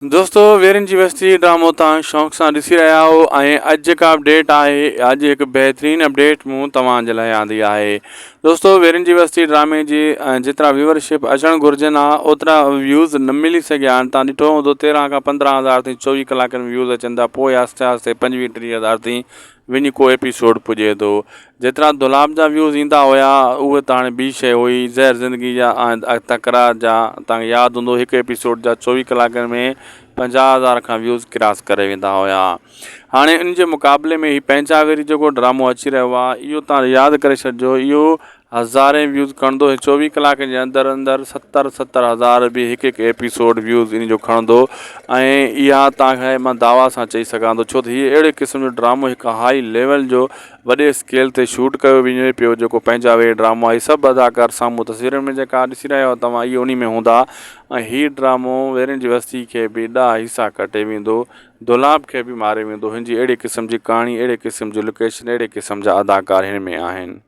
دوستو ويرين جي وستي ڊرامو توهان شوق سان ڏسي رهيا آهيو ۽ اڄ جيڪا اپڊيٽ آهي اڄ هڪ بهترين اپڊيٽ مون توهان جي لاء آندي آهي دوستو ويرين جي وستي ڊرامي جي جيترا ويورشپ اچڻ گهرجن ها اوترا ويوز نه ملي سگهيا آهن توهان ڏٺو هوندو 13 کان 15 هزار تائين 24 ڪلاڪن ۾ ويوز اچن ٿا پوء آهستي آهستي 25 30 هزار تائين وڃي ڪو ايپيسوڊ پڄي ٿو. جيترا دولاب جا ويوز ايندا هيا اهي ته هاڻي ٻي شيء هئي. زهر زندگي جا ۽ تڪرار جا توهان کي ياد هوندو هڪ ايپيسوڊ جا 24 ڪلاڪن ۾ 50 هزار کان ويوز ڪراس ڪري ويندا هيا. هاڻي ان جي مقابلي ۾ هي پنهنجا ويري جيڪو ڊرامو اچي رهيو آهي اهو توهان ياد ڪري ڇڏجو اهو هزارين ويوز کڻندو ۽ 24 ڪلاڪن جي اندر اندر 70 70 هزار به هڪ هڪ ايپيسوڊ ويوز ان جو کڻندو ۽ اها توهان کي مان دعويٰ سان چئي سگهان ٿو ڇو ته هي اهڙي قسم جو ڊرامو هڪ هائي ليول جو وڏي اسڪيل تي شوٽ ڪيو وڃي پيو جيڪو پنهنجا وي ڊرامو آهي سڀ اداڪار سامهون تصويرن ۾ جيڪا ڏسي رهيا آهيو توهان اهي انهي ۾ هوندا ۽ هي ڊرامو ويرين جي وستي کي به ڏاها حصا ڪٽي ويندو دولاب کي به ماري ويندو هن جي اهڙي قسم جي ڪهاڻي اهڙي قسم جي لوڪيشن اهڙي قسم جا اداڪار هن ۾ آهن.